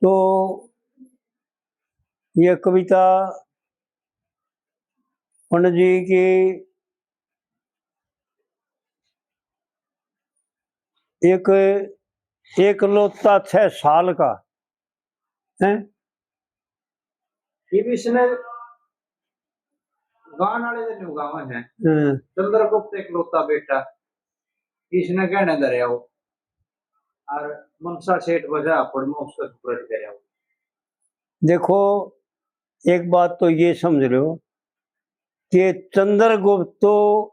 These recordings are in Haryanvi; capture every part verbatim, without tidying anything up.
तो ये कविता पंडित जी की एक, एकलौता छह साल का है। ये भी इसने गान वाले दिन गावा है। हम्म। चंद्रगुप्त एकलौता बेटा, इसने गहने धरया हो, और मनसा सेठ बजा हापड़ में उसका सुपुर्द करया हो। देखो, एक बात तो ये समझ लो कि चंद्रगुप्त तो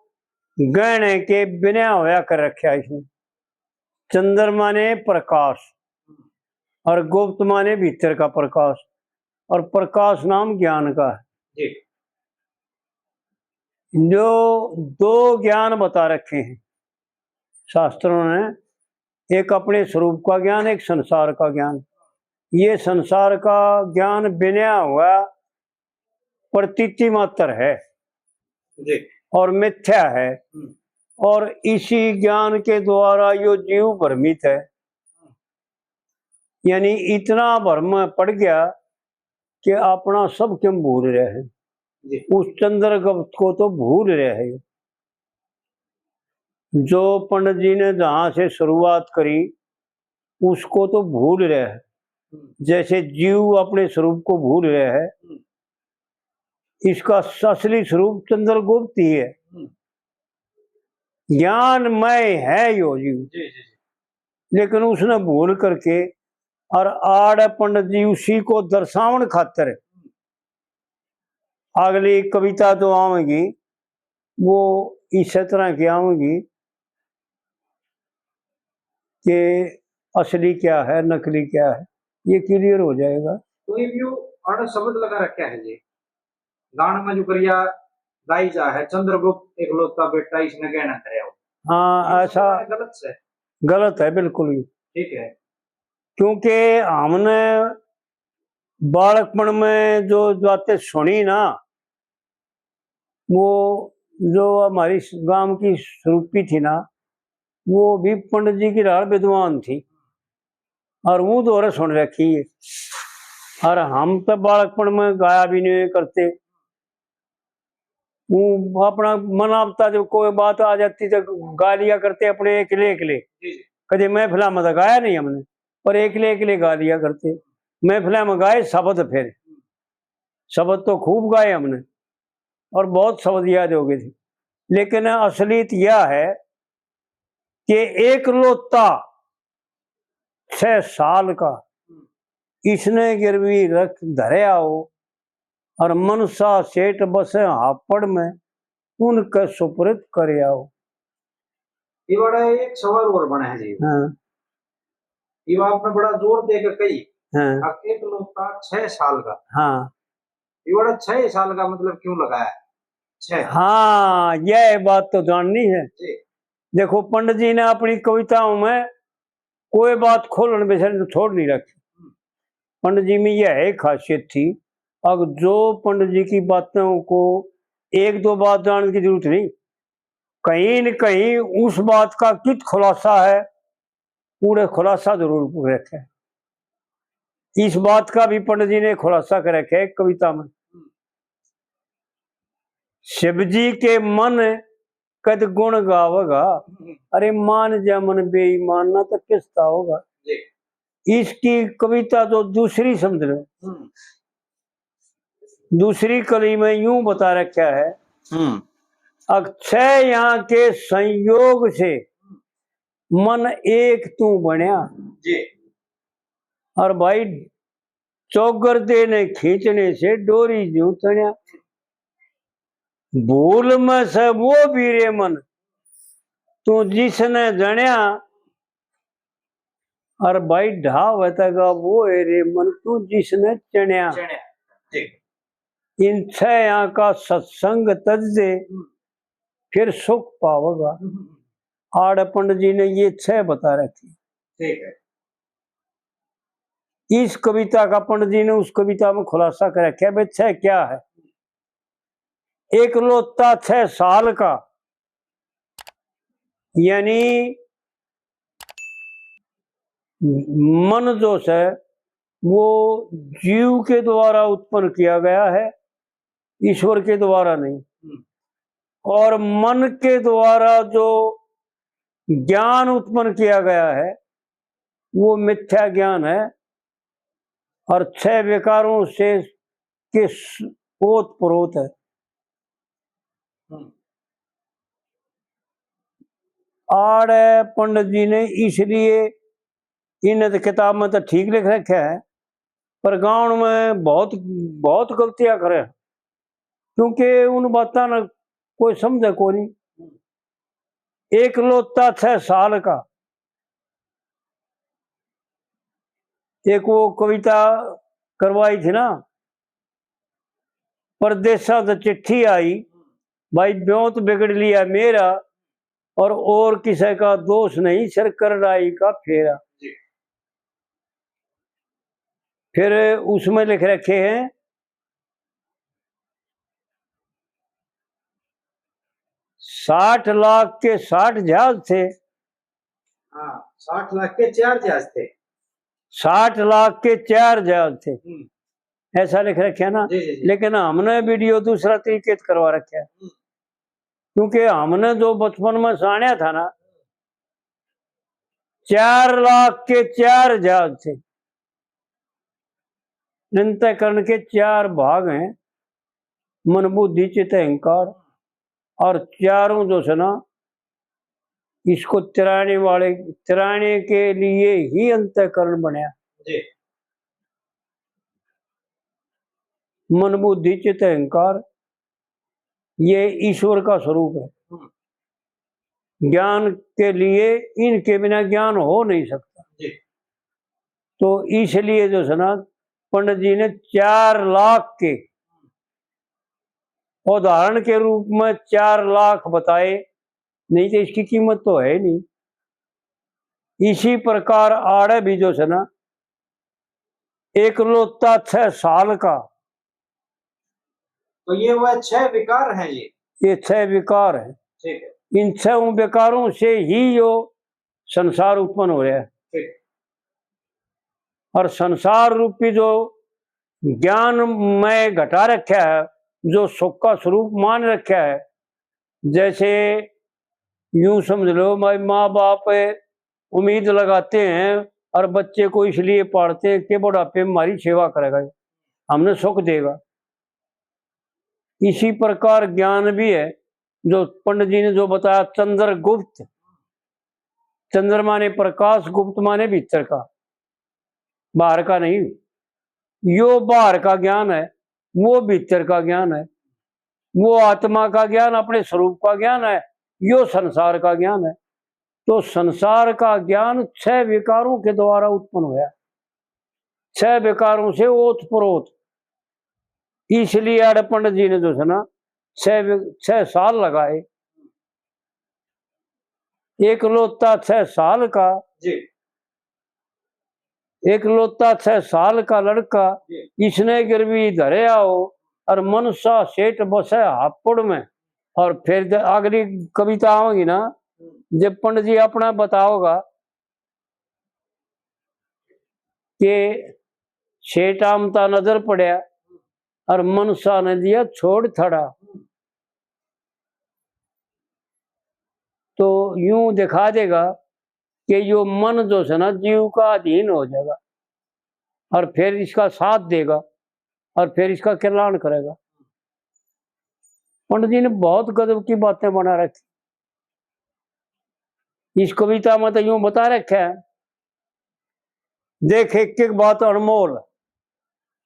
गहने के बिना होया कर रखा है इसने। चंद्र माने प्रकाश और गुप्त माने भीतर का प्रकाश, और प्रकाश नाम ज्ञान का है। जी। जो दो ज्ञान बता रखे हैं शास्त्रों ने, एक अपने स्वरूप का ज्ञान, एक संसार का ज्ञान। ये संसार का ज्ञान बिना हुआ प्रतीति मात्र है जी। और मिथ्या है। हम्म। और इसी ज्ञान के द्वारा यो जीव भ्रमित है, यानी इतना भ्रम में पड़ गया कि अपना सब क्यों भूल रहे हैं। जी। उस चंद्रगुप्त को तो भूल रहे हैं। जो पंडित जी ने जहां से शुरुआत करी, उसको तो भूल रहे हैं। हम्म। जैसे जीव अपने स्वरूप को भूल रहे हैं, हम्म। इसका असली स्वरूप चंद्रगुप्त ही है। हम्म। ज्ञानमय है यो जीव। जी, जी, जी। लेकिन उसने भूल करके, और आड़ पंडित जी उसी को दर्शावन खातर अगली कविता जो आवेगी, वो इस तरह की आवेगी कि असली क्या है, नकली क्या है, ये क्लियर हो जाएगा। कोई भी हो, आड़ शब्द लगा रखा है जी। गान में जो करिया गाई जा है, "चंद्रगुप्त एकलौता बेटा, इसने गहना धरया हो।" हाँ, ये ऐसा गलत है। गलत है बिल्कुल ही। ठीक है। क्योंकि हमने बालकपन में जो बातें सुनी ना, वो जो हमारी गांव की स्वरूपी थी ना, वो भी पंडित जी की ढाल विद्वान थी, और वो दोहरे सुन रखी है। और हम तो बालकपन में गाया भी नहीं करते, वो अपना मन आपता, जब कोई बात आ जाती तो गा लिया करते अपने एकले एकले। जी, जी। कदे महफिला में तो गाया नहीं हमने, पर एकले एकले गा लिया करते। महफिला में गाए शब्द, फिर शब्द तो खूब गाए हमने और बहुत शब्द याद हो गए थे, लेकिन असलियत यह है कि एकलौता छह साल का इसने गिरवी रख धरया हो, और मनसा सेठ बसे हापड़ में उनके सुपुर्द करया हो। इवाड़ा एक सवाल और बना है जी। हाँ। इवा आपने बड़ा जोर दे के कही, हाँ। अब एकलौता छह साल का। हाँ। इवाड़ा छह साल का मतलब क्यों लगाया? छह। हाँ, यह बात तो जाननी है। जी। देखो, पंडित जी ने अपनी कविताओं में कोई बात खोलन बिसरन छोड़ नहीं रखी। पंडित जी में यह एक खासियत थी। अब जो पंडित जी की बातों को एक दो बात जानने की जरूरत नहीं, कहीं न कहीं उस बात का कित खुलासा है, पूरे खुलासा जरूर रखे। इस बात का भी पंडित जी ने खुलासा कर रखे है एक कविता में। शिव जी के मन कद गुण गावेगा, अरे मान जा मन बेईमान ना तो पछताओगा। जी। इसकी कविता तो दूसरी समझ लो। हम्म। दूसरी कली में यूं बता रखा है, हम्म। अक्षय यहाँ के संयोग से मन एक तू बण्या। जी। और भाई, चौगरदे ने खींचने से डोरी ज्यों तण्या। भूल में से वो भी रे मन, तू जिसने जण्या। और भाई, ढाव तक वो है रे मन, तू जिसने चण्या। चण्या। जी। इन छह यहाँ का सत्संग तज दे, हम्म। फिर सुख पावेगा। हम्म। आड़ पंडित जी ने ये छह बता रखी। ठीक है। इस कविता का पंडित जी ने उस कविता में खुलासा कर रखा है, भाई, छह क्या है। एकलौता छह साल का, यानी मन जो से वो जीव के द्वारा उत्पन्न किया गया है, ईश्वर के द्वारा नहीं। हम्म। और मन के द्वारा जो ज्ञान उत्पन्न किया गया है, वो मिथ्या ज्ञान है और छह विकारों से के स-, ओत प्रोत है। हम्म। आड़े पंडित जी ने इसलिए इन किताब में तो ठीक लिख रखा है, पर गाँव में बहुत, बहुत गलतियां करे, क्योंकि उन बातां ने कोई समझे को नहीं। एकलौता छह साल का, एक वो कविता करवाई थी ना, परदेसा से चिट्ठी आई, भाई ब्योंत बिगड़ लिया मेरा, और, और किसी का दोष नहीं, सिर करड़ाई का फेरा। जी। फिर उसमें लिख रखे हैं, साठ लाख के साठ जहाज थे। हाँ, साठ लाख के चार जहाज थे। साठ लाख के चार जहाज थे, हम्म। ऐसा लिख रखे ना। जी, जी, जी। लेकिन हमने वीडियो दूसरा तरीके से करवा रखे है, हम्म। क्योंकि हमने जो बचपन में साण्या था ना, चार लाख के चार जहाज थे। अंतःकरण के चार भाग हैं, मन, बुद्धि, चित्त, अहंकार, और चारों जो से ना, इसको तिराने वाले, तिराने के लिए ही अंतःकरण बनया। जी। मन, बुद्धि, चित्त, अहंकार, ये ईश्वर का स्वरूप है। हम्म। ज्ञान के लिए इनके बिना ज्ञान हो नहीं सकता। जी। तो इसलिए जो है ना, पंडित जी ने चार लाख के उदाहरण के रूप में चार लाख बताए, नहीं तो इसकी कीमत तो है ही नहीं। इसी प्रकार आड़े भी जो है ना, एकलौता छह साल का। तो ये वह छह विकार हैं जी? ये छह विकार हैं। ठीक है। इन छह विकारों से ही यो संसार उत्पन्न हो रहा है। ठीक। और संसार रूपी जो ज्ञान में घटा रखा है, जो सुख का स्वरूप मान रखा है, जैसे यूं समझ लो, भाई, माँ बाप उम्मीद लगाते हैं और बच्चे को इसलिए पालते हैं कि बुढ़ापे में हमारी सेवा करेगा, हमने सुख देगा। इसी प्रकार ज्ञान भी है, जो पंडित जी ने जो बताया, चंद्रगुप्त, चंद्र माने प्रकाश, गुप्त माने भीतर का, बाहर का नहीं। यो बाहर का ज्ञान है, वो भीतर का ज्ञान है, वो आत्मा का ज्ञान, अपने स्वरूप का ज्ञान है, यो संसार का ज्ञान है। तो संसार का ज्ञान छह विकारों के द्वारा उत्पन्न होया, छह विकारों से ओत प्रोत। इसलिए आड़े पंडित जी ने जो है ना, छह वि-, छह साल लगाए। एकलौता छह साल का, जी। एकलौता छह साल का लड़का, जी। इसने गिरवी धरे आओ और मनसा सेठ बसे हापड़ में। और फिर द-, अगली कविता आवेगी ना, हम्म। जब पंडित जी अपना बताओगा कि सेठ आमता नजर पड़या और मनसा ने दिया छोड़ थड़ा, तो यूं दिखा देगा कि यो मन जो है ना, जीव का अधीन हो जाएगा और फिर इसका साथ देगा और फिर इसका कल्याण करेगा। पंडित जी ने बहुत गजब की बातें बना रखी। इस कविता में तो यूं बता रखा है, देख, एक एक बात अनमोल।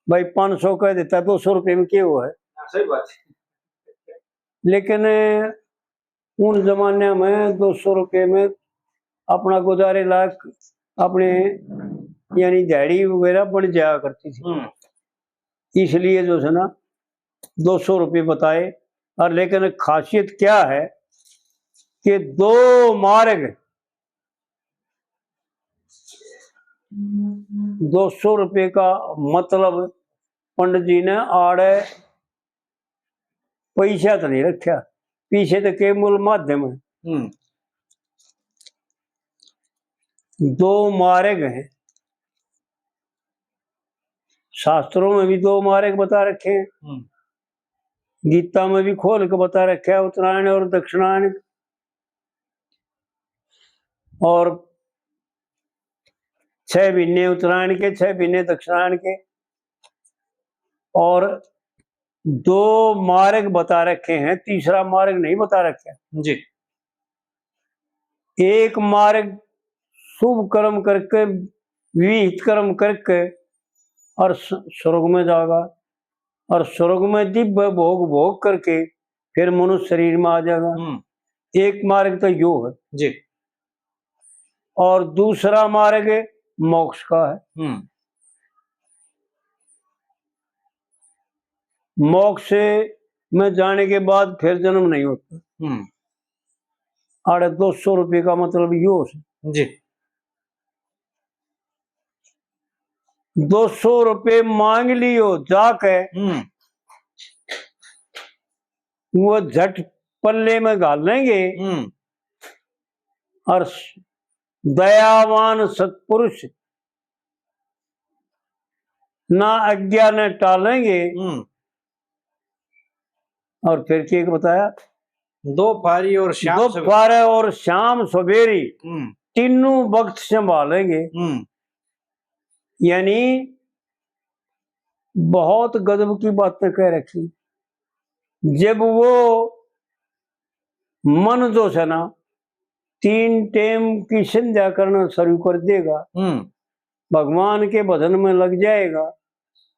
भाई, पाँच सौ कह देता, दो सौ रुपये में क्या हुआ है? हाँ, सही बात है। लेकिन उन जमाने में दो सौ रुपये में अपना गुजारे लायक अपने, यानी, दिहाड़ी वगैरह बन जाया करती थी। हम्म। इसलिए जो है ना, दो सौ रुपये बताए। और लेकिन खासियत क्या है कि दो मार्ग, दो सौ रुपये का मतलब पंडित जी ने आड़े पैसा तो नहीं रखा, पीछे तो केवल माध्यम है। हम्म। दो मार्ग हैं, शास्त्रों में भी दो मार्ग बता रखे हैं। हम्म। गीता में भी खोल के बता रखे है, उत्तरायण और दक्षिणायन। और छह महीने उत्तरायण के, छह महीने दक्षिणायन के। और दो मार्ग बता रखे हैं, तीसरा मार्ग नहीं बता रखे। जी। एक मार्ग शुभ कर्म करके, विहित कर्म करके और स-, स्वर्ग में जाएगा, और स्वर्ग में दिव्य भोग भोग करके फिर मनुष्य शरीर में आ जाएगा। हम्म। एक मार्ग तो यो है। जी। और दूसरा मार्ग मोक्ष का है। हम्म। मोक्ष में जाने के बाद फिर जन्म नहीं होता। हम्म। अरे, दो सौ रुपये का मतलब यो है। जी। दो सौ रुपये मांग लियो जाके, हम्म। वो झट पल्ले में घालेंगे। हम्म। और दयावान सत्पुरुष ना आज्ञा ने टालेंगे। हम्म। और फिर क्या बताया? दोपहरी और शाम सवे-, दोपहर और शाम सवेरी हम्म। तीनों वक्त संभालेंगे। हम्म। यानी बहुत गजब की बातें कह रखी। जब वो मन जो है ना, तीन टाइम की संध्या करना शुरू कर देगा, हम्म। भगवान के भजन में लग जाएगा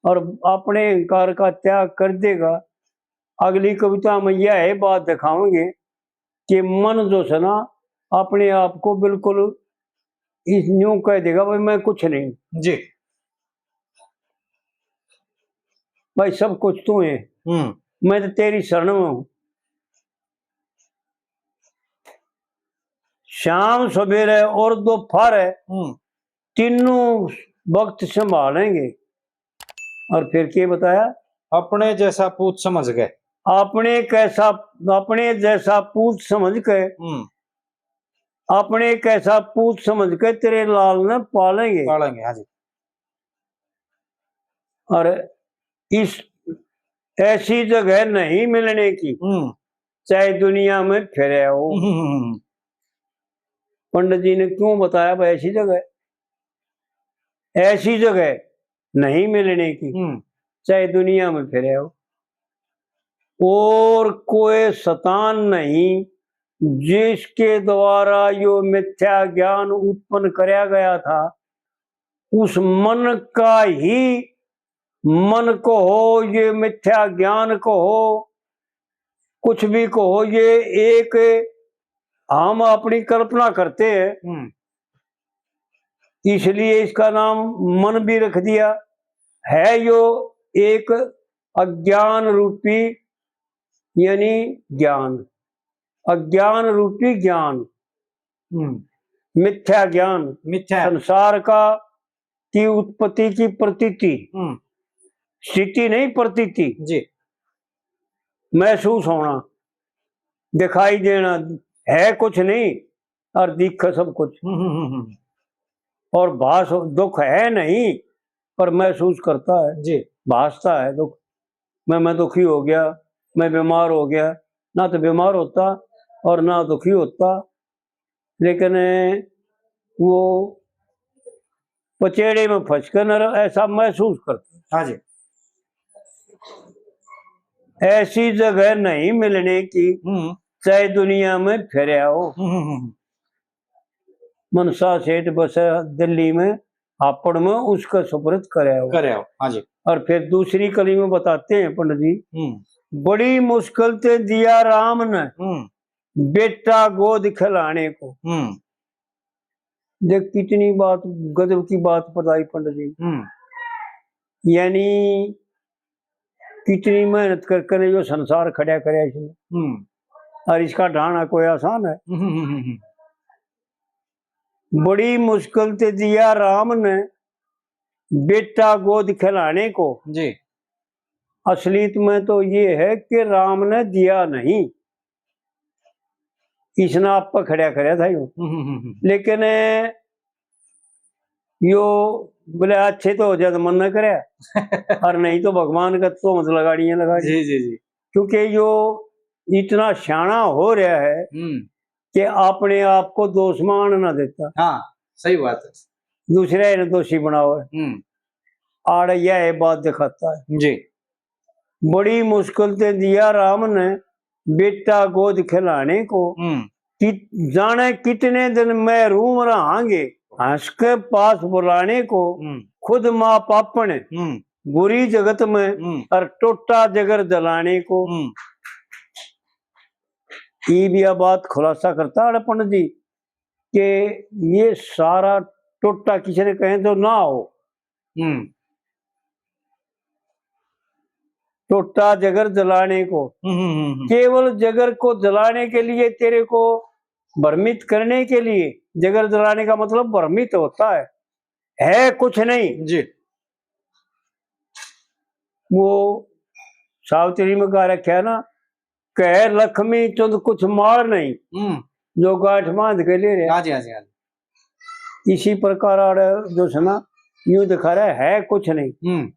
और अपने अहंकार का त्याग कर देगा। अगली कविता में यह है बात दिखाएंगे कि मन जो है ना, अपने आप को बिल्कुल इस न्यू कह देगा, "भाई, मैं कुछ नहीं।" जी। "भाई, सब कुछ तू है, हम्म। मैं तो तेरी शरण में हूँ।" शाम सवेरे और दोपहर हम्म। तीनों वक्त संभालेंगे। और फिर क्या बताया? अपने जैसा पूत समझ के। अपने कैसा, अपने जैसा पूत समझ के, हम्म। अपने कैसा पूत समझ के तेरे लाल ने पालेंगे। पालेंगे, हाँ जी। और इस ऐसी जगह नहीं मिलने की, हम्म। चाहे दुनिया में फिरे हो। हम्म, हम्म, हम्म। पंडित जी ने क्यों बताया भाई ऐसी जगह, ऐसी जगह नहीं मिलने की, हम्म। चाहे दुनिया में फिरे हो। और कोई शैतान नहीं जिसके द्वारा यो मिथ्या ज्ञान उत्पन्न करया गया था, उस मन का ही, मन को हो, ये मिथ्या ज्ञान को हो, कुछ भी कहो, ये एक हम अपनी कल्पना करते हैं, हम्म। इसलिए इसका नाम मन भी रख दिया। है यो एक अज्ञान रूपी, यानी ज्ञान, अज्ञान रूपी ज्ञान, हम्म। मिथ्या ज्ञान, मिथ्या। संसार का की उत्पत्ति की प्रतीति, हम्म। स्थिति नहीं, प्रतीति। जी। महसूस होना, दिखाई देना, है कुछ नहीं और दिख सब कुछ। हम्म, हम्म, हम्म, हम्म। और भास, दुख है नहीं, पर महसूस करता है, जी। भासता है दुख। मैं, मैं दुखी हो गया, मैं बीमार हो गया, ना तो बीमार होता और ना दुखी होता, लेकिन वो पचेड़े में फंस कर न ऐसा महसूस करता। हाँ जी। ऐसी जगह नहीं मिलने की, हम्म। चाहे दुनिया में फिर आओ। हम्म, हम्म, हम्म। मनसा सेठ बसे दिल्ली में, हापड़ में, उसका सुपुर्द करे आओ। करे आओ, हाँ जी। और फिर दूसरी कली में बताते हैं पंडित जी, हम्म। बड़ी मुश्किल ते दिया राम ने, हम्म। बेटा गोद खिलाने को। हम्म। देख, कितनी बात, गजब की बात बताई पंडित जी। हम्म। यानी कितनी मेहनत कर कर यो संसार खड़ा करया इसने। हम्म। और इसका ढाना कोई आसान है? हम्म, हम्म, हम्म, हम्म। बड़ी मुश्किल ते दिया राम ने बेटा गोद खिलाने को। जी। असलियत में तो ये है कि राम ने दिया नहीं, इसने आप पे खड़ा करया था यो। हम्म, हम्म, हम्म, हम्म। लेकिन यो बोले, "अच्छे तो हो जाए तो मन न करे, और नहीं तो भगवान का तो मत लगाड़िए लगाड़ी।" जी जी जी। क्योंकि यो इतना स्याणा हो रहा है हम्म। कि अपने आप को दोष मान ना देता, हाँ, सही बात है। दूसरे ने दोषी बनावे। हम्म। आड़ यह बात दिखाता है। जी। बड़ी मुश्किल ते दिया राम ने बेटा गोद खिलाने को, हम्म। कि जाने कितने दिन महरूम रहांगे, हंस के पास बुलाने को, हम्म। खुद माँ पापण हम्म। बुरी जगत में, हम्म। और टोटा जगर जलाने को। हम्म। ये भी यह बात खुलासा करता है पंडित जी कि ये सारा टोटा किसी ने कहें तो ना हो, हम्म। टोटा जगर जलाने को, हम्म, हम्म, हम्म, हम्म। केवल जगर को जलाने के लिए, तेरे को भ्रमित करने के लिए। जगर जलाने का मतलब भ्रमित होता है, है कुछ नहीं। जी। वो सावित्री में कह रखा है ना, कह लक्ष्मी चंद कुछ मार नहीं, हम्म। जो गांठ बांध के ले रहे। हाँ जी, हाँ जी, हाँ जी। इसी प्रकार आड़ जो है ना, यूं दिखा रहा है, है कुछ नहीं। हम्म।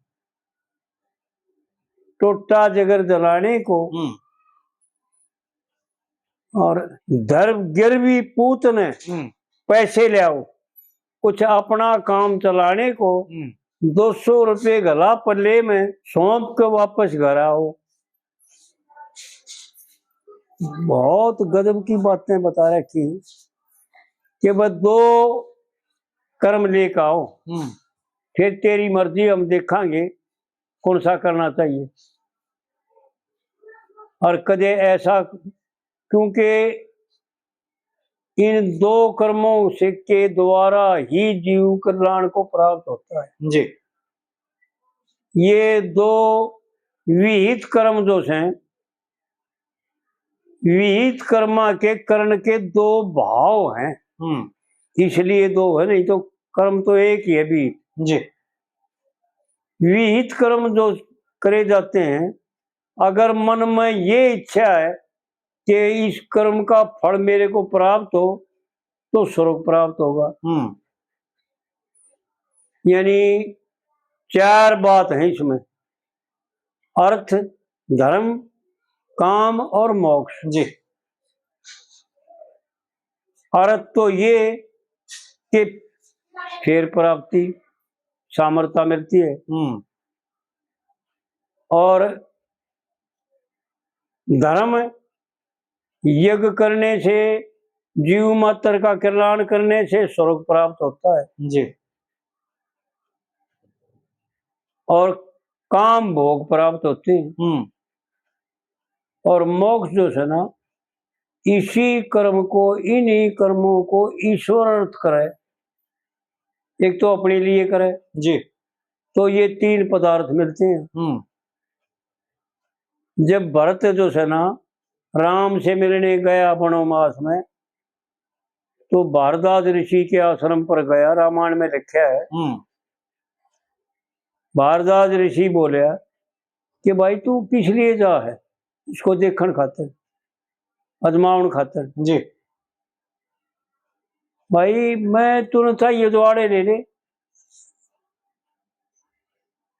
टोटा जगर जलाने को, हम्म। और धर्म गिरवी पूत ने हम्म। पैसे ले आओ, कुछ अपना काम चलाने को, हम्म। दो सौ रुपये घला पल्ले में, सौंप के वापस घर आओ। बहुत गजब की बातें बता रखी हैं कि बस दो कर्म लेके आओ, हम्म। फिर तेरी मर्जी, हम देखेंगे कौन सा करना चाहिए। और कदे ऐसा, क्योंकि इन दो कर्मों से, के द्वारा ही जीव कल्याण को प्राप्त होता है। जी। ये दो विहित कर्म जो हैं, विहित कर्मा के करण के दो भाव हैं, हम्म। इसलिए दो है, नहीं तो कर्म तो एक ही है भी। जी। विहित कर्म जो करे जाते हैं, अगर मन में ये इच्छा है कि इस कर्म का फल मेरे को प्राप्त हो, तो स्वर्ग प्राप्त होगा। हम्म। यानी चार बात हैं इसमें, अर्थ, धर्म, काम और मोक्ष। जी। अर्थ तो ये कि फिर प्राप्ति, सामर्थ्य मिलती है, हम्म। और धर्म, यज्ञ करने से, जीव मात्र का कल्याण करने से स्वर्ग प्राप्त होता है, जी। और काम भोग प्राप्त होते हैं। हम्म। और मोक्ष जो है ना, इसी कर्म को, इन्हीं कर्मों को ईश्वर अर्थ करे, एक तो अपने लिए करे, जी। तो ये तीन पदार्थ मिलते हैं। हम्म। जब भरत जो है ना, राम से मिलने गया वनवास में, तो भारद्वाज ऋषि के आश्रम पर गया, रामायण में लिखा है। हम्म। भारद्वाज ऋषि बोलिया कि भाई, तू किस लिए जा है? इसको देखण खातर, आजमावण खातर। जी। भाई, मैं तूने चाहिए तो आड़े ले ले,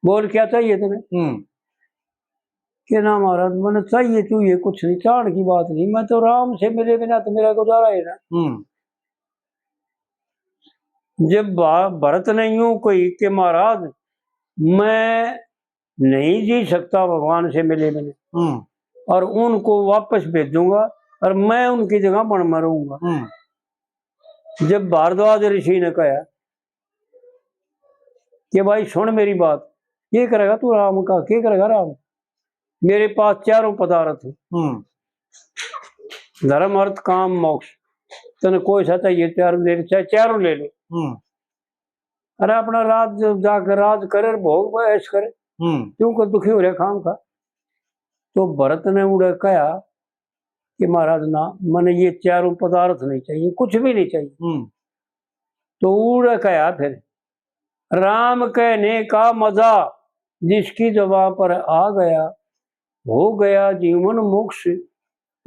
बोल क्या चाहिए तूने? हम्म। कि ना महाराज, मैंने चाहिए चूहिए कुछ नहीं, चाहण की बात नहीं, मैं तो राम से मिले बिना तो मेरा गुजारा है ना। हम्म। जब भा-, भरत ने यूं कही कि महाराज, मैं नहीं जी सकता भगवान से मिले बिना, हम्म। और उनको वापस भेजूंगा और मैं उनकी जगह वन में रहूंगा। हम्म। जब भारद्वाज ऋषि ने कहा कि भाई, सुन मेरी बात, के करेगा तू राम का, के करेगा राम? मेरे पास चारों पदार्थ हैं, हम्म। धर्म, अर्थ, काम, मोक्ष, तने कोई सा चाहिए, चारों ले ले, चाहे चारों ले ले। हम्म। अरे, अपना राज जाकर राज करे, भोग ऐश करे, हम्म। क्यों कर दुखी हो रहा खाम का? तो भरत ने उड़े कहा कि महाराज ना, मने ये चारों पदार्थ नहीं चाहिए, कुछ भी नहीं चाहिए। हम्म। तो उड़े कहा फिर, राम कहने का मजा जिसकी जबां पर आ गया, हो गया जीवन मोक्ष,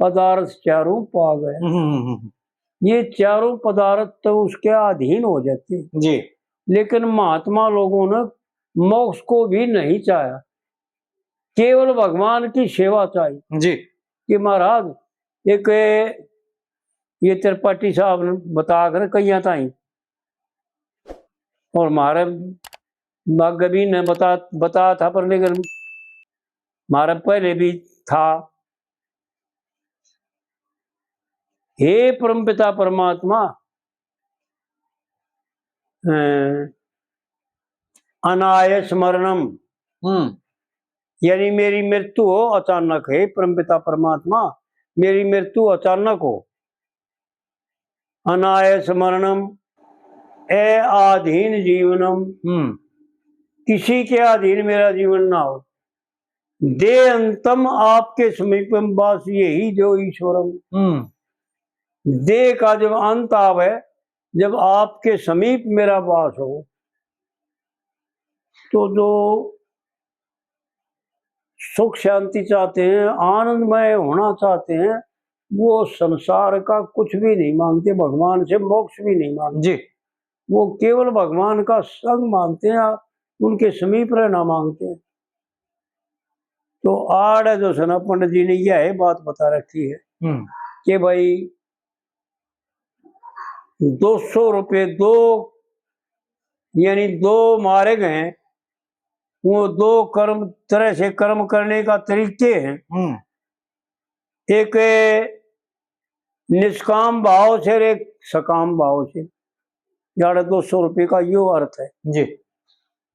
पदार्थ चारों पा गया। हम्म, हम्म, हम्म। ये चारों पदार्थ तो उसके अधीन हो जाते हैं। जी। लेकिन महात्मा लोगों ने मोक्ष को भी नहीं चाहा, केवल भगवान की सेवा चाही। जी। कि महाराज, एक ये त्रिपाठी साहब ने बता कर कहिया ताई, और म्हारे आगे भी ने बता, बता था, पर लेकिन म्हारे पहले भी था। हे परमपिता परमात्मा, अ, अनायस मरणम, हम्म। यानी मेरी मृत्यु हो अचानक, हे परमपिता परमात्मा, मेरी मृत्यु अचानक हो। अनायस मरणम, अ अधीन जीवनम, हम्म। किसी के अधीन मेरा जीवन ना हो। देह अंतम आपके समीपम वास, यही जो ईश्वरम। हम्म। देह का जब अंत आवे, जब आपके समीप मेरा वास हो, तो जो सुख शांति चाहते हैं, आनंदमय होना चाहते हैं, वो संसार का कुछ भी नहीं मांगते, भगवान से मोक्ष भी नहीं मांगते। जी। वो केवल भगवान का संग मांगते हैं, उनके समीप रहना मांगते हैं। तो आड़े जो सै ना, पंडित जी ने यह बात बता रखी है हम्म। कि भाई, दो सौ रुपये, दो, यानी दो मार्ग हैं, वो दो कर्म, तरह से कर्म करने का तरीके हैं। हम्म। एक निष्काम भाव से और एक सकाम भाव से। यार, दो सौ रुपये का यो अर्थ है। जी।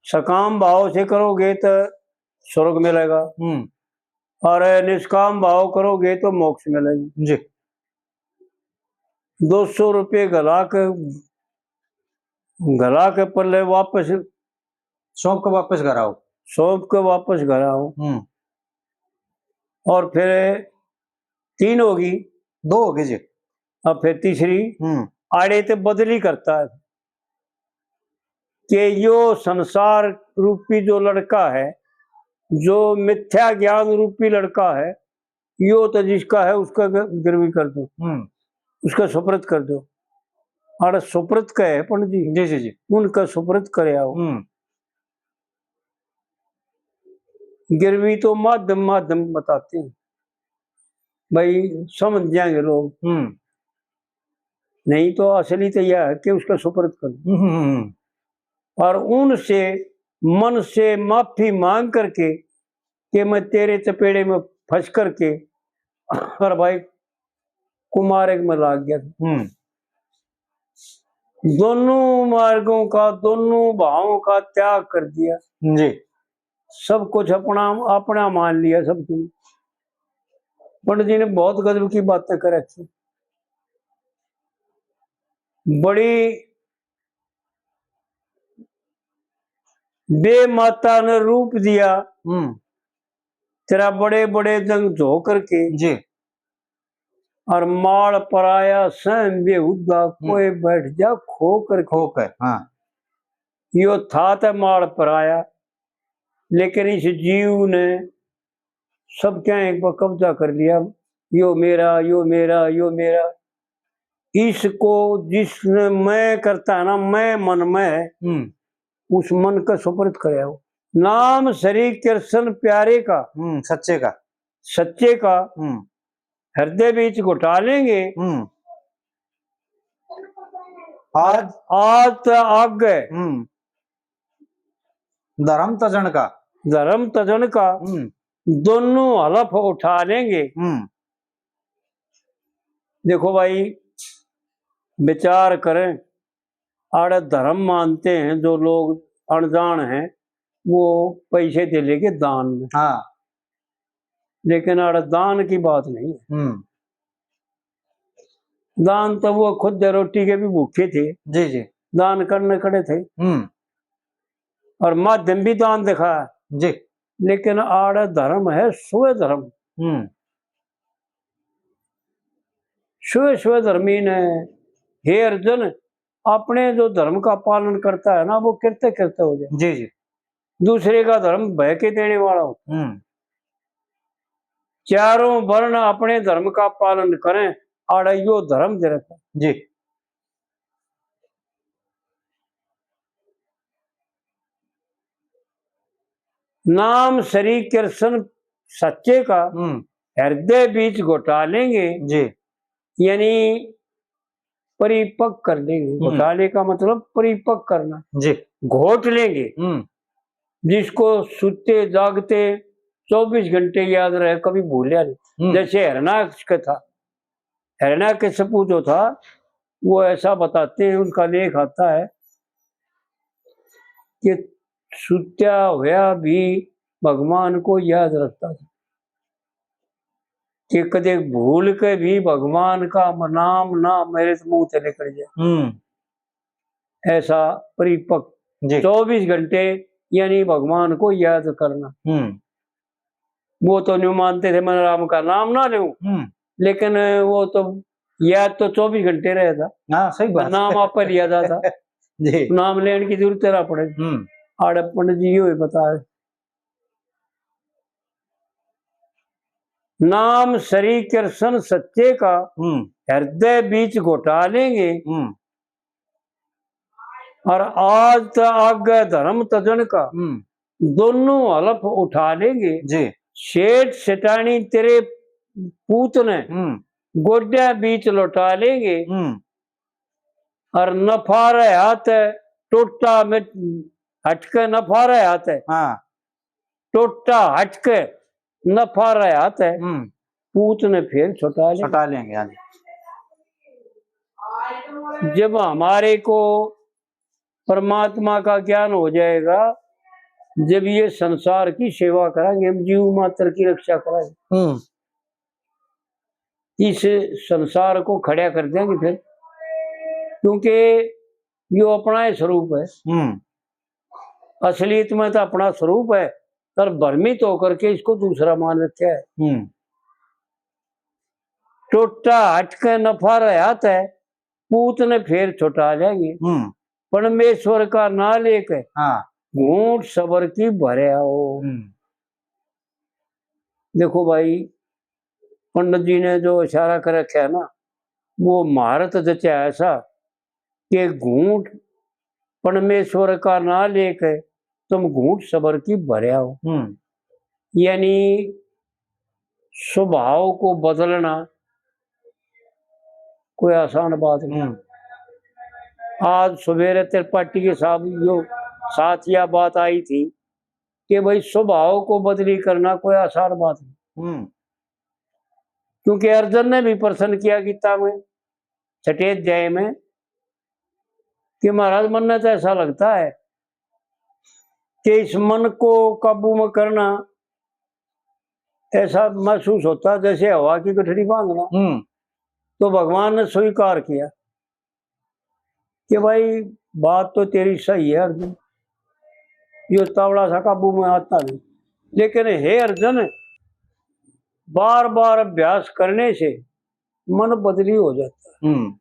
सकाम भाव से करोगे तो स्वर्ग मिलेगा, हम्म। और निष्काम भाव करोगे तो मोक्ष मिलेगा। जी। दो सौ रुपये घला के, घला के पल्ले वापस सौंप के वापस घर आओ। सौंप के वापस घर आओ। हम्म। और फिर तीन होगी। दो होगी जी। अब फिर तीसरी, हम्म। आड़े ते बदली करता है कि यो संसार रूपी जो लड़का है, जो मिथ्या ज्ञान रूपी लड़का है, यो तो जिसका है उसका ग-, गिरवी कर दो, हम्म। उसका सुपुर्द कर दो। आड़े सुपुर्द का है पंडित जी, जी, जी, जी। उनका सुपुर्द करे आओ। हम्म। गिरवी तो माध्यम, माध्यम बताते हैं भाई, समझ जाएंगे लोग। हम्म। नहीं तो असली तो यह है कि उसका सुपुर्द कर दो। हम्म, हम्म, हम्म। और उनसे मन से माफी मांग करके कि मैं तेरे चपेड़े में फंस करके और भाई कुमार्ग में लाग गया। हम्म। दोनों मार्गों का, दोनों भावों का त्याग कर दिया। जी। सब कुछ अपना, अपना मान लिया सब कुछ। पंडित जी ने बहुत गजब की बातें कर रखी। बड़ी बे माता ने रूप दिया, हम्म। तेरा बड़े बड़े जंग झो करके। जी। और माल पराया सहम बेहुदा, हम्म। कोई बैठ जा खो करके। खो कर, हाँ। यो था तो माल पराया, लेकिन इस जीव ने सब क्या एक बार कब्जा कर लिया, यो मेरा, यो मेरा, यो मेरा। इसको जिसने मैं करता है ना, मैं मन में, हम्म। उस मन का सुपुर्द करे हो। नाम श्री कृष्ण प्यारे का, हम्म, सच्चे का। सच्चे का। हम्म। हृदय बीच घुटा लेंगे। हम्म। आज आज तो आगे। हम्म। धर्म तजन का। धर्म तजन का। हम्म। दोनों हलफ उठा लेंगे। हम्म। देखो भाई, विचार करें, आड़े धर्म मानते हैं जो लोग अनजान हैं, वो पैसे दे लेंगे दान में। हाँ। लेकिन आड़े दान की बात नहीं है। हम्म। दान तो वो खुद दे रोटी के भी भूखे थे। जी, जी। दान करने खड़े थे। हम्म। और माध्यम भी दान दिखाया। जी। लेकिन आड़े धर्म है स्व धर्म। हम्म। स्व स्व धर्मी ने, हे अर्जुन, अपने जो धर्म का पालन करता है ना, वो कृत्य कृत्य हो जाए। जी, जी। दूसरे का धर्म बह के देने वाला हो। हम्म। चारों वर्ण अपने धर्म का पालन करें, आड़े यो धर्म दे रखा। जी। नाम श्री कृष्ण सच्चे का हम्म। हृदय बीच घोटा लेंगे, जी। यानी परिपक्व कर लेंगे। हम्म। घोटाले का मतलब परिपक्व करना। जी। घोट लेंगे। हम्म। जिसको सुते जागते चौबीस घंटे याद रहे, कभी भूलिया नहीं। हम्म। जैसे हरणाक्ष का था, हरणाकश्यपु जो था, वो ऐसा बताते हैं, उनका लेख आता है कि सुत्या होया भी भगवान को याद रखता था, कि कदे भूल के भी भगवान का नाम ना मेरे मुंह से निकल जाए। हम्म। ऐसा परिपक्व, जी। चौबीस घंटे यानी भगवान को याद करना। हम्म। वो तो न्यू मानते थे, मैं राम का नाम ना लूं, हम्म। लेकिन वो तो याद तो चौबीस घंटे रहता। हाँ, सही बात। नाम आप पे लिया जाता। जी। नाम लेने की जरूरत ना पड़े। हम्म। आड़े पंडित जी यो ही बता रहे। नाम श्री कृष्ण सच्चे का हम्म। हृदय बीच घोटा लेंगे। हम्म। और आज त आगे धर्म तजन का हम्म। दोनों हलफ उठा लेंगे। जी। सेठ सेठानी तेरे पूत ने हम्म। गोड्या बीच लौटा लेंगे। हम्म। और नफा रहा हाथ है, टोटा में हटके नफा रहा हाथ है। हाँ। टोटा हटके नफा रहा हाथ है। हम्म। पूत ने फिर छुटा लेंगे। छुटा लेंगे, हाँ जी। जब हमारे को परमात्मा का ज्ञान हो जाएगा, जब ये संसार की सेवा करेंगे, हम जीव मात्र की रक्षा करेंगे। हम्म। इस संसार को खड़ा कर देंगे फिर, क्योंकि यो अपना ही स्वरूप है। हम्म। असलियत में तो अपना स्वरूप है, पर भ्रमित होकर के इसको दूसरा मान रखा है। हम्म। टोटा हटके नफा रहा हाथ है, पूत ने फिर छुटा लेंगे। हम्म। परमेश्वर का ना लेके हाँ। घूंट सबर की भरे आओ। हम्म। देखो भाई, पंडित जी ने जो इशारा कर रखा है ना, वो महारत जचा ऐसा कि घूंट परमेश्वर का ना लेके तुम घूंट सबर की भरे आओ। हम्म। यानी स्वभाव को बदलना कोई आसान बात नहीं। हम्म। आज सवेरे त्रिपाठी के साहब जो साथ यह बात आई थी कि भाई, स्वभाव को बदली करना कोई आसान बात नहीं। हम्म। क्योंकि अर्जुन ने भी प्रश्न किया गीता में, छठे अध्याय में, कि महाराज, मन ने तो ऐसा लगता है कि इस मन को काबू में करना ऐसा महसूस होता है जैसे हवा की गठरी बांधना। हम्म। तो भगवान ने स्वीकार किया कि भाई, बात तो तेरी सही है अर्जुन, यो तावड़ा सा काबू में आता नहीं, लेकिन हे अर्जुन, बार बार अभ्यास करने से मन बदली हो जाता है। हम्म।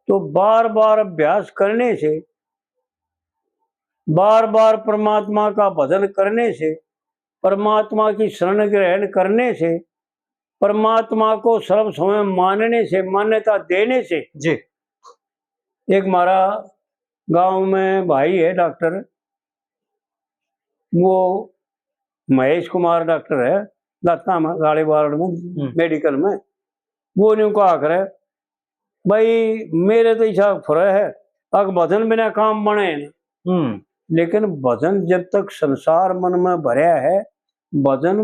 तो बार बार अभ्यास करने से, बार बार परमात्मा का भजन करने से, परमात्मा की शरण ग्रहण करने से, परमात्मा को सर्व समय मानने से, मान्यता देने से, जी। एक हमारा गांव में भाई है डॉक्टर, वो महेश कुमार डॉक्टर है, दाता में, गाड़े वार्ड में, हम्म। मेडिकल में, वो न्यू कहा करे, भाई, मेरे तो इसा फुरे है, अक भजन बिना काम बने ना। हम्म। लेकिन भजन जब तक संसार मन में भरया है, भजन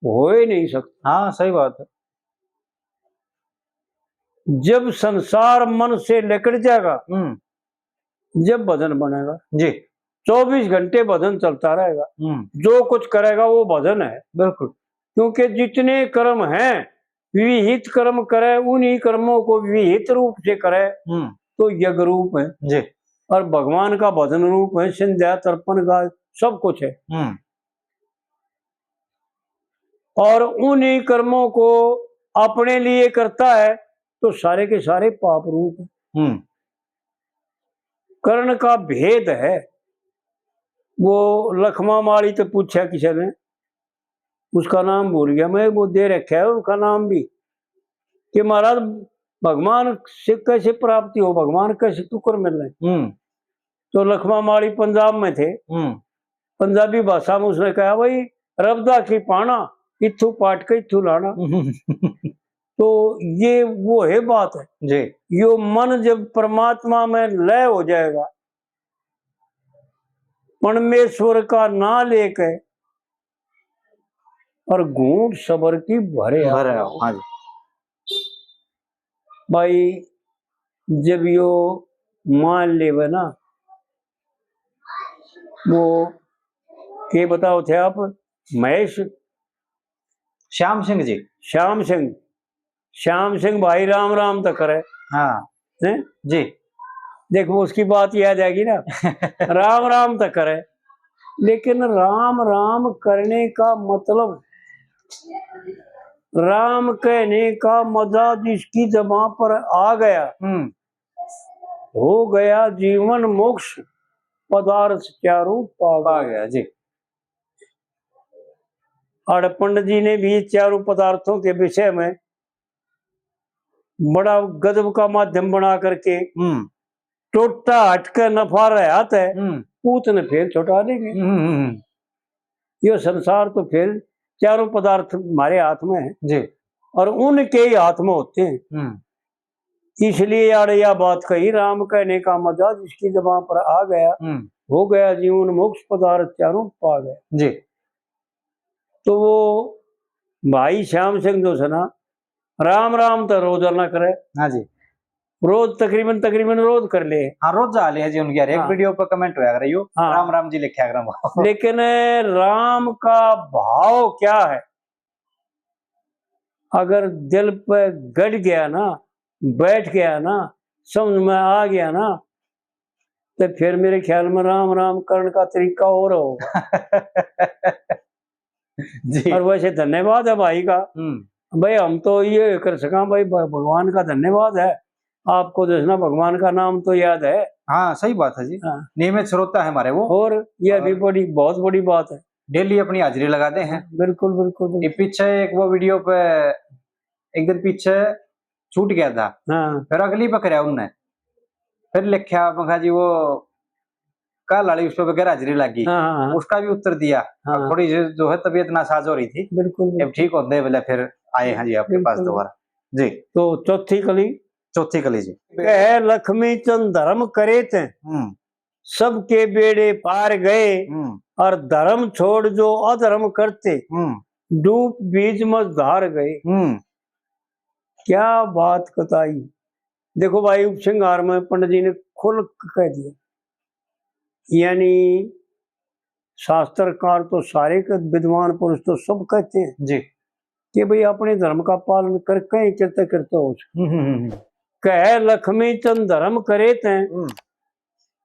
हो ही नहीं सकता। हाँ, सही बात है। जब संसार मन से लिकड़ जाएगा, हम्म। जब भजन बनेगा। जी। चौबीस घंटे भजन चलता रहेगा। हम्म। जो कुछ करेगा वो भजन है। बिल्कुल। क्योंकि जितने कर्म हैं, विहित कर्म करे, उन्हीं कर्मों को विहित रूप से करे, हम्म। तो यज्ञ रूप है। जी। और भगवान का भजन रूप है, संध्या, तर्पण का सब कुछ है। हम्म। और उन्हीं कर्मों को अपने लिए करता है, तो सारे के सारे पाप रूप है। हम्म। करण का भेद है। वो लखमा माली तो पूछा किसी ने, उसका नाम भूल गया मैं, वो दे रखा है उसका नाम भी, कि महाराज, भगवान से कैसे प्राप्ति हो, भगवान कैसे तुकर मिले। हम्म। तो लखमा माली पंजाब में थे, हम्म। पंजाबी भाषा में उसने कहा, भाई, रबदा की पाना, इत्थू पाट के इत्थू लाना। तो ये वो है बात है। जी। यो मन जब परमात्मा में लय हो जाएगा, परमेश्वर का नाम लेके, और घूंट सबर की भरे आओ। भरे आओ, हाँ जी। भाई, जब यो मान लेवे ना, वो के बताओ थे आप, महेश? श्याम सिंह जी। श्याम सिंह, श्याम सिंह भाई राम राम तो करे। हाँ। हैं? जी। देखो, उसकी बात याद आएगी ना। राम राम तो करे, लेकिन राम राम करने का मतलब, राम कहने का मजा जिसकी जबां पर आ गया, हम्म। हो गया जीवन मोक्ष, पदार्थ चारों पा पा गया। गया, जी। और पंडित जी ने भी चारों पदार्थों के विषय में बड़ा गजब का माध्यम बना करके, हम्म। टोटा हट के नफा रहा है, हम्म। पूत ने फेर छुटा देंगे। हम्म, हम्म, हम्म। ये संसार तो फेर चारों पदार्थ हमारे हाथ में है जी। और उनके ही हाथ में होते हैं। हम्म। इसलिए यार यह बात कही, राम कहने का मजा जिसकी जबां पर आ गया, हम्म। हो गया जीवन मोक्ष, पदार्थ चारों पा गया। जी। तो वो भाई श्याम सिंह जो है ना, राम राम तो रोज ना करे। हाँ जी। रोज तकरीबन, तकरीबन रोज कर ले। हाँ, रोज आ ले जी उनकी, हर एक हाँ। वीडियो पर कमेंट होया करे यो, हाँ। राम राम जी लिखा करे वो। लेकिन राम का भाव क्या है, अगर दिल पे गड़ गया ना, बैठ गया ना, समझ में आ गया ना, तो फिर मेरे ख्याल में राम राम करण का तरीका और होगा। जी। और वैसे धन्यवाद है भाई का। हम्म। भाई, हम तो ये कर सका भाई, भ-, भगवान का धन्यवाद है, आपको दसना भगवान का नाम तो याद है। हाँ, सही बात है जी। हाँ। नियमित श्रोता है हमारे वो। और ये और भी बड़ी, बहुत बड़ी बात है। डेली अपनी हाजिरी लगाते हैं। बिल्कुल, बिल्कुल, बिल्कुल। ये पीछे एक वो वीडियो पे, एक दिन पीछे छूट गया था, हाँ। फिर अगली पे करया उनने, फिर लिखा, मैं कहा जी वो कल वाली उस पे गैर हाजिरी लगी, हाँ, हाँ, हाँ। उसका भी उत्तर दिया। हाँ। अब थोड़ी जो, जो है तबीयत नासाज हो रही थी, बिल्कुल, अब बिल्कुल। ठीक होते बोले फिर आए हैं जी आपके पास बिल्कुल। दोबारा। जी। तो चौथी कली? चौथी कली जी। कह लक्ष्मी चंद धर्म करे थे, हम्म। सबके बेड़े पार गए, हम्म। और धर्म छोड़ जो अधर्म करते, हम्म। डूब बीच मझधार गए। हम्म। क्या बात बताई। देखो भाई, उपसंहार में पंडित जी ने खुल के कह दिया, यानी शास्त्रकार तो सारे के, विद्वान पुरुष तो सब कहते हैं जी। कि भाई, अपने धर्म का पालन कर, कहीं करते करते हो। हम्म, हम्म, हम्म। कह लक्ष्मी चंद धर्म करे तैं, हम्म।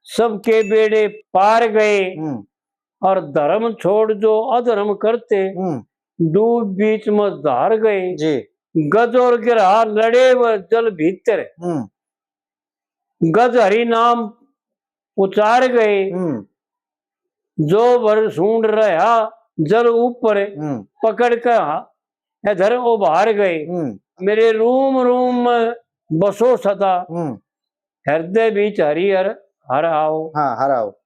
सबके बेड़े पार गए, हम्म। और धर्म छोड़ जो अधर्म करते, हम्म। डूब बीच मझधार गए। जी। गज और गिरहा लड़े व जल भीतर, हम्म। गज हरि नाम उचार गए, हम्म। जो भर सूंड रहा जल ऊपर, हम्म। पकड़ के हा-, इधर उभार गए। हम्म। मेरे रूम रूम में बसो सदा, हम्म। हृदय बीच हरि हर, हर आओ। हाँ, हर आओ।